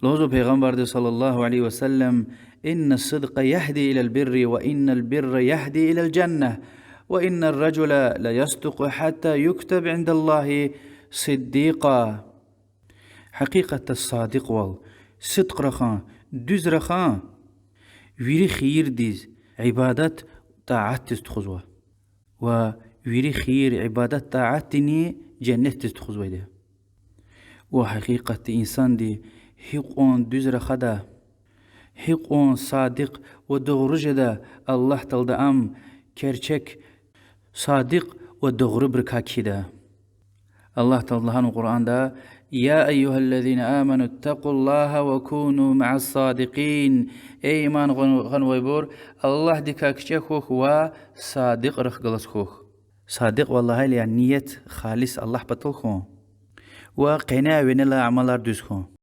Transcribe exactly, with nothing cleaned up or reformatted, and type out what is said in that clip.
Лугьузва Пайгъамбарди صلى الله عليه وسلم: إن الصدق يهدي إلى البر، وإن البر يهدي إلى الجنة، وإن الرجل ليصدق حتى يكتب عند الله صديقا. Гьакъикъатда садикъвал, сидкь рахун, дуьз рахун вири хийирдиз, ибадат-тӀаатдиз тухузва. Ва вири хийир, ибадат-тӀаатдини женнетдиз тухузвайди я. Ва гьакъикъатда инсанди гьикьван дуьз рахада, гьикьван садикъ ва дугъри жеда, Аллагь Таалади ам герчек садикъ ва дугърибурукай кхьида. Аллагь Таалади лагьанва Къуръанда: يا أيها الذين آمنوا اتقوا الله وكونوا مع الصادقين. Эй иман гъун-, гъанвайбур, Аллагьдикай кичӀе хьухь ва садикьрихъ галаз хьухь. Садикьвал лагьайла, яни ният халис Аллагь патал хьун ва къене винелай амалар дуьз хьун.